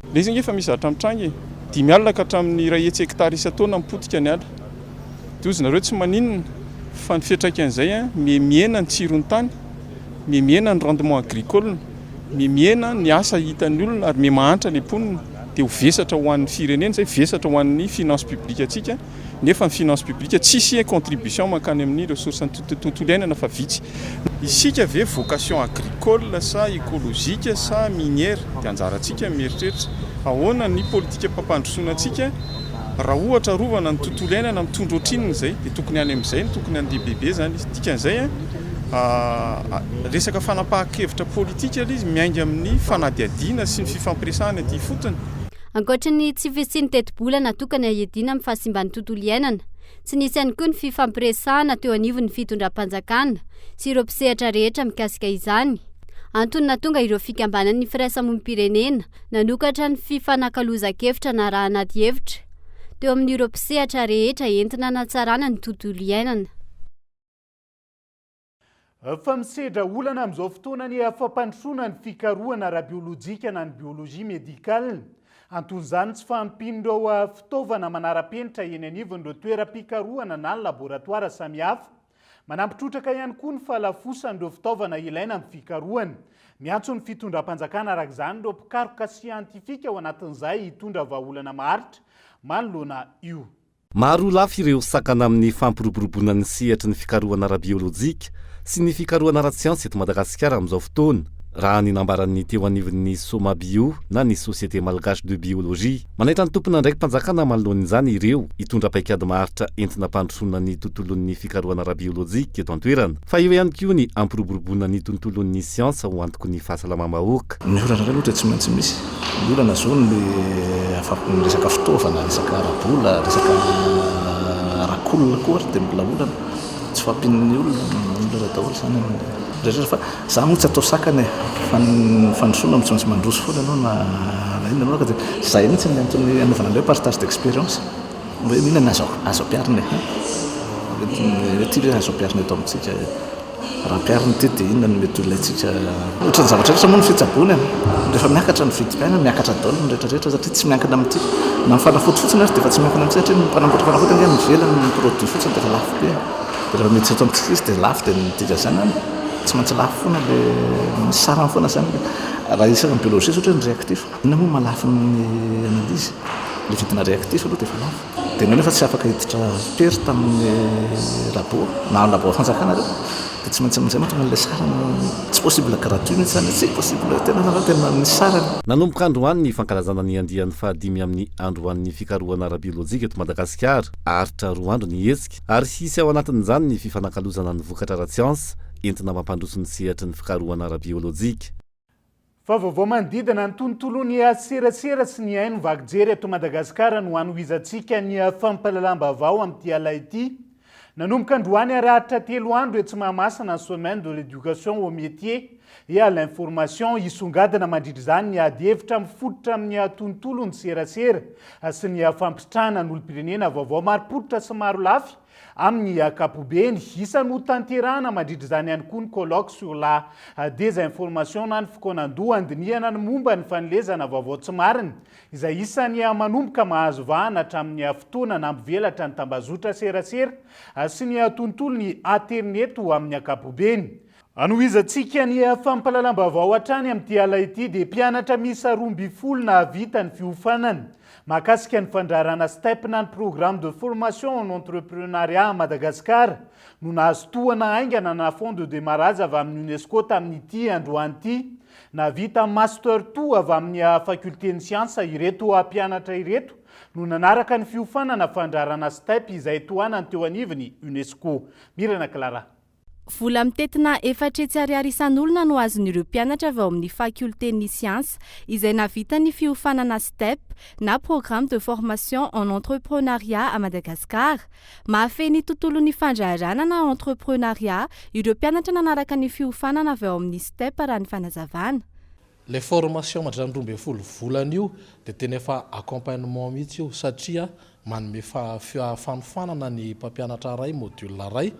Ilay izy ange efa misy zavatra mitranga e! 50 ka hatramin'ny 100 hektara isan-taona mipotika ny ala. Dia hozy nareo tsy maninona fa ny fiantraikan'izay an, miha-mihena ny tsiron'ny tany, miha-mihena ny rendement agricole, miha-mihena ny asa hitan'ny olona ary miha-mahantra ilay mponina. Dia ho vesatra ho an'ny firenena izay, vesatra ho an'ny finance publique antsika. Nefa ny finance publique tsisy contribution mankany amin'ny ressources ny tontolo iainana fa vitsy. Isika ve vocation agricole sa ecologique sa minière? Dia anjarantsika ny mieritreritra ahoana ny politikam-pampandrosoana antsika raha ohatra arovana ny tontolo iainana mitondra ohatrinona izay dia tokony any amin'izay no tokony handeha bebe izany izy. Dikan'izay resaka fanapahan-kevitra politika ilay izy miainga amin'ny fanadihadiana sy ny fifampiresahana ety ifotony. Ankoatry ny tsy fisian'ny tetibola natokana hiadiana amin'ny fahasimban'ny tontolo iainana, tsy nisy ihany koa ny fifampiresahana teo anivon'ny fitondram-panjakana sy ireo mpisehatra rehetra mikasika izany. Antony nahatonga ireo fikambanan'ny firaisamonim-pirenena nanokatra ny fifanakalozan-kevitra narahana adihevitra teo amin'ireo mpisehatra rehetra entina hanatsarana ny tontolo iainana. Fa misedra olana amin'izao fotoana ny fampandrosoana ny fikarohana ara-biolojika na ny biologie médicale. Anton'izany tsy fahampian'ireo fitaovana manara-penitra eny anivon'ireo toeram-pikarohana na ny laboratoara samihafa. Manampy trotraka ihany koa ny fahalafosan'ireo fitaovana ilaina amin'ny fikarohana. Miantso ny fitondram-panjakana araka izany ireo mpikaroka siantifika ao anatin'izay hitondra vahaolana maharitra manoloana io. Maro lafy ireo sakana amin'ny fampiroboroboana ny sehatry ny fikarohana ara-biolojika sy ny fikarohana ara-tsiansa eto Madagasikara amin'izao fotoana. raha ny nambaran'ny teo anivon'ny Somabio na ny Société Malgache de Biologie. Manaitra ny tompon'andraiki-panjakana manoloana izany ireo hitondra paikady maharitra entina hampandrosoana ny tontolon'ny fikarohana ara-biolojika eto an-toerana, fa eo ihany koa ny hampiroboroboana ny tontolon'ny siansa ho antoky ny fahasalamam-bahoaka. Ny olana indray aloha dia tsy maintsy misy. Ny olana izao ny ny resaka fitaovana, resaka ara-bola, resaka ara-kolona koa ary dia mbola olana. Tsy fahampian'ny olona, olana daholo izany amin'ny rehetra fa izany moa tsy atao sakana e, fa ny fandrosoana tsy maintsy mandroso foana ianao na na inona na inona ka dia izay mihitsy ny antony hanaovana an'ilay hoe partage d'expérience hoe inona ny azo azo ampiharina e, hoe ity ve azo ampiharina eto amintsika e. Raha ampiharina ity dia inona no mety ho ilaintsika? Ohatran'ny zavatra rehetra moa ny fitsaboana e. Rehefa miakatra ny vidim-piainana, miakatra daholo ny rehetra rehetra satria tsy miankina amin'ity. Na ny fanafody fotsiny ary dia efa tsy miankina amintsika satria ny mpanamboatra fanafody ange any ivelany ny produit fotsiny dia efa lafo be. Dia rehefa miditra eto amintsika izy dia lafo dia ny dikan'izany any tsy maintsy lafo foana ilay misy sarany foana izany. Raha isaka ny biologie ohatra hoe ny réactif, inona moa no mahalafo ny analyse? Ilay vidina réactif aloha dia efa lafo. Dia ianao nefa tsy afaka hiditra perte amin'ny labo na labo fanjakana ireo dia tsy maintsy amin'izay mahatonga an'ilay sarany tsy possible gratuit mihitsy izany tsy possible tena nareo tena misy sarany. Nanomboka androany ny fankalazana ny andiany fahadimy amin'ny Andro ho an'ny fikarohana ara-biolojika eto Madagasikara. Haharitra roa andro ny hetsika ary hisy ao anatin'izany ny fifanakalozana ny vokatra ara-tsiansa entina mampandroso ny sehatry ny fikarohana ara-biolojika. Fa vaovao manodidina ny tontolon'ny serasera sy ny haino vaky jery eto Madagasikara no hanohizantsika ny fampahalalam-baovao amin'ity alina ity. Nanomboka androany ary haharitra telo andro etsy Mahamasina ny Semaine de l'éducation au métier et à l'information. Hisongadina mandritra izany ny ady hevitra mifototra amin'ny tontolon'ny serasera sy ny fampitrahana ny olom-pirenena vaovao marim-pototra sy marolafy Amin'ny ankapobeny, isan'ny hotanterahana mandritra izany ihany koa ny colloque sur la désinformation na ny fikaonandoha handinihana ny momba ny fanilezana vaovao tsy marina, izay isan'ny manomboka mahazo vahana hatramin'ny fotoana nampivelatra ny tambazotra serasera sy ny tontolon'ny aterineto amin'ny ankapobeny. Hanohizantsika ny fampahalalam-baovao hatrany amin'ity ala ity dia mpianatra miisa 12 nahavita ny fiofanana mahakasika ny fandraharahana Step na ny Programme de formation en entrepreneuriat à Madagascar no nahazo tohana haingana na fonds de démarrage avy amin'ny Unesco tamin'ity androany ity. Nahavita Master two avy amin'ny faculté-n'ny siansa ireto mpianatra ireto no nanaraka ny fiofanana fandraharahana Step izay tohanany teo anivon'ny Unesco. Mirana Clara. Vola mitentina 400 ariary isan'olona no azon'ireo mpianatra avy ao amin'ny fakiolten'ny siansa izay nahavita ny fiofanana Step na Programme de formation en entrepreneuriat à Madagascar. Mahafehy ny tontolon'ny fandraharahana na entrepreneuriat ireo mpianatra nanaraka ny fiofanana avy ao amin'ny Step raha ny fanazavana. Ilay formation mandritra ny 12 volana io dia tena efa accompagnement mihitsy io satria manome fanofanana ny mpampianatra iray, module iray,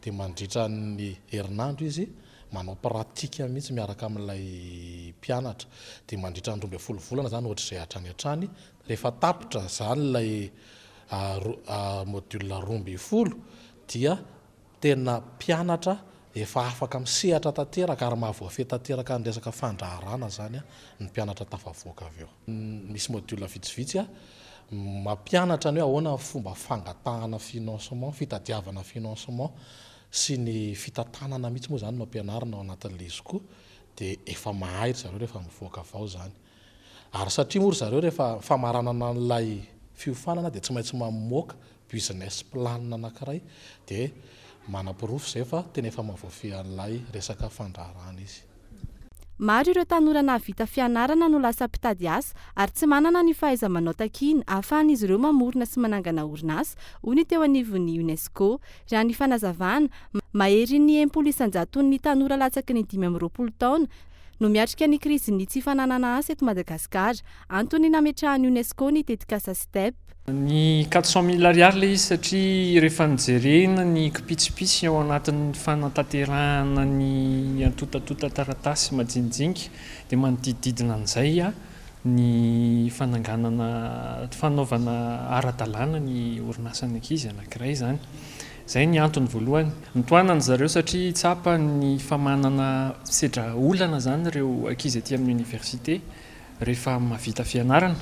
dia mandritra ny herinandro izy manao pratique mihitsy miaraka amin'ilay mpianatra. Dia mandritra ny 12 volana izany ohatr'izay hatrany hatrany. Rehefa tapitra izany ilay module 12 dia Tena mpianatra efa afaka misehatra tanteraka ary mahavoafehy tanteraka ny resaka fandraharahana izany ny mpianatra tafavoaka avy eo. Misy module vitsivitsy mampianatra ny hoe ahoana ny fomba fangatahana financement, fitadiavana financement sy ny fitantanana mihitsy moa izany no ampianarina ao anatin'ilay izy koa dia efa mahay ry zareo rehefa mivoaka avy ao izany. Ary satria moa ry zareo rehefa famaranana an'ilay fiofanana dia tsy maintsy mamoaka business plan anankiray dia manaporofo izay fa tena efa mahavoafehy an'ilay resaka fandraharahana izy. Maro ireo tanora nahavita fianarana no lasa mpitady asa ary tsy manana ny fahaiza-manao takiana ahafahan'izy ireo mamorona sy manangana orinasa, hoy ny teo anivon'ny Unesco. Raha ny fanazavana, maherin'ny 60 isan-jaton'ny tanora latsaky ny 25 taona no miatrika ny krizin'ny tsy fananana asa eto Madagasikara, antony nametrahan'ny Unesco ny tetikasa Step. Ny quatre cent mille ariary ilay izy satria rehefa nojerena ny kipitsipitsy ao anatin'ny fanatanterahana ny antontantontan-taratasy majinijinika dia manodidididina an'izay ny fananganana fanaovana ara-dalàna ny orinasan'ny ankizy anankiray izany. Izay ny antony voalohany. Notohanana zareo satria tsapa ny fa manana sedra olana izany ireo ankizy aty amin'ny oniversite. Rehefa mahavita fianarana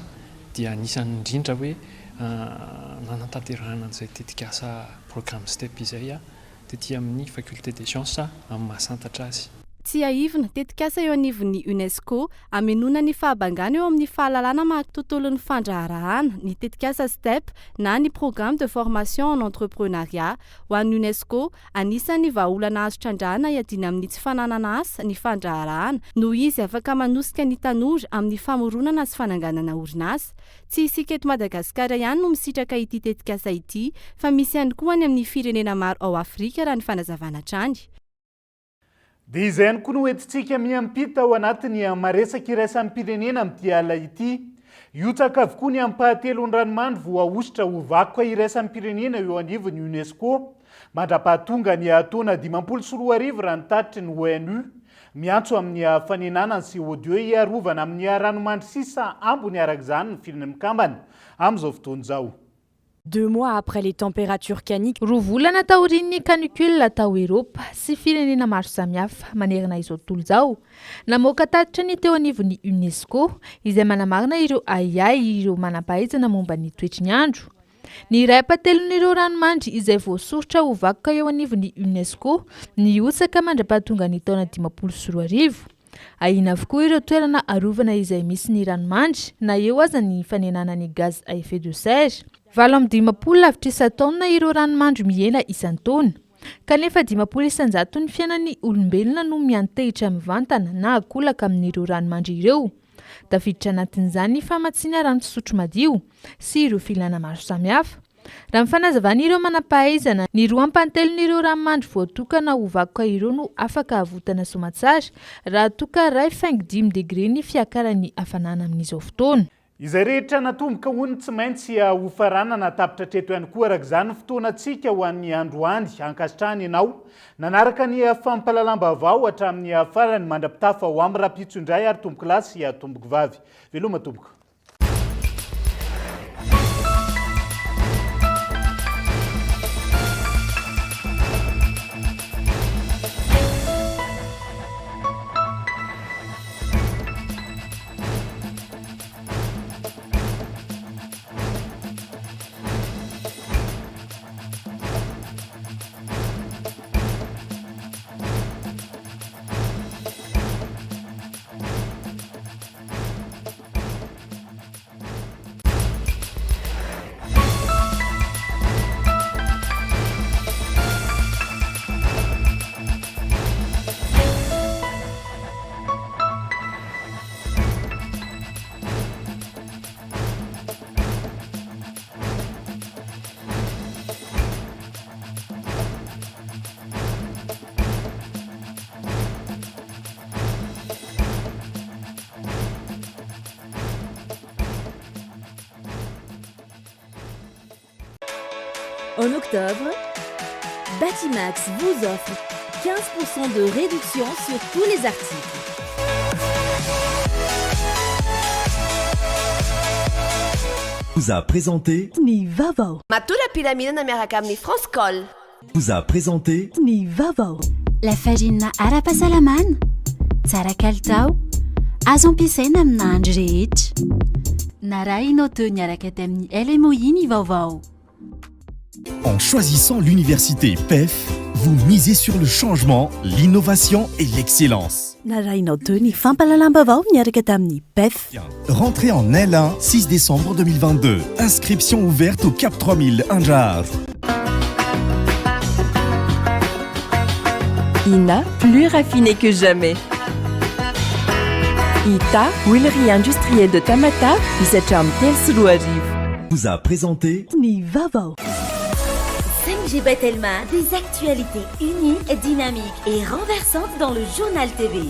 dia anisan'ny indrindra hoe nanatanterahana an'izay tetikasa programme step izay tety amin'ny faculté des sciences amin'ny maha santatra azy. Tsiahivina, tetikasa eo anivon'ny Unesco, hamenoana ny fahabangana eo amin'ny fahalalana maha tontolon'ny fandraharahana, ny tetikasa Step na ny Programme de formation en entrepreunariat. Ho an'ny Unesco, anisan'ny vahaolana azo trandrahana hiadiana amin'ny tsy fananana asa ny fandraharahana noho izy afaka manosika ny tanora amin'ny famoronana sy fananganana orinasa. Tsy isika eto Madagasikara ihany no misitraka ity tetikasa ity fa misy ihany koa any amin'ny firenena maro ao Afrika raha ny fanazavana hatrany. Dia izay ihany koa no entintsika miampita ao anatin'ny maresaka iraisam-pirenena amin'ity alina ity. Hihotsaka avokoa ny ampahatelon'ny ranomandry voahosotra ho vakoka iraisam-pirenena eo anivon'ny Unesco mandra-pahatonga ny taona 2050 raha ny tatitry ny ONU. Miantso amin'ny fanenana ny CO2 hiarovana amin'ny ranomandry sisa ambiny araka izany ny Firenena Mikambana amin'izao fotoana izao. Deux mois après les températures canic. Roa volana taorian'ny canicule tao Eropa sy firenena maro samihafa manerana izao tontolo izao, namoaka tatitra ny teo anivon'ny Unesco izay manamarina ireo ahiahy ireo manampahaizana momba ny toetry ny andro. Ny iray ampahatelon'ireo ranomandry izay voasoritra ho vakoka eo anivon'ny Unesco nihotsaka mandra-pahatonga ny taona 2050. Ahiana avokoa ireo toerana arovana izay misy ny ranomandry na eo aza ny fanenana ny gaz à effet de serre. 58 lavitrisa taonina ireo ranomandry mihena isan-taona. Kanefa 50 isan-jaton'ny fiainan'ny olombelona no miantehitra mivantana na ankolaka amin'ireo ranomandry ireo. Tafiditra anatin'izany ny famatsiana rano fisotro madio sy ireo filana maro samihafa. Raha ny fanazavan'ireo manam-pahaizana, ny roa ampahatelon'ireo ranomandry voatokana ho vakoka ireo no afaka avotana soamatsara raha toa ka iray faingo dimy degre ny fiakaran'ny hafanana amin'izao fotoana. Izay rehetra natomboka hono tsy maintsy hofaranana tapitra hatreto ihany koa araka izany ny fotoanantsika ho an'ny androany. Ankasitrahana ianao nanaraka ny fampahalalam-baovao hatramin'ny farany. Mandra-pitafa ho amin'ny rahampitso indray ary tompokolahy sy tompokovavy. Veloma tompoko. En octobre, Batimax vous offre 15% de réduction sur tous les articles. Vous a présenté Ny vaovao. Matory am-pilaminana miaraka amin'ny France Call. Vous a présenté Ny vaovao. Lafarinina ara-pahasalamana, tsara kalitao, azo ampiasaina amin'ny nahandro rehetra. Narahinao teo niaraka tamin'ny LMOI ny vaovao. En choisissant l'université PEF, vous misez sur le changement, l'innovation et l'excellence. Narahinao teo ny fampahalalam-baovao niaraka tamin'ny PEF. Rentrée en L1, 6 décembre 2022. Inscription ouverte au Cap 3000 Andraharo. Ina, plus raffiné que jamais. Ita, huilerie industrielle de Tamatave, misy hatramin'ny 2003. Vous a présenté Ny vaovao. 5G by Telma, des actualités uniques, dynamiques et renversantes dans le journal TV.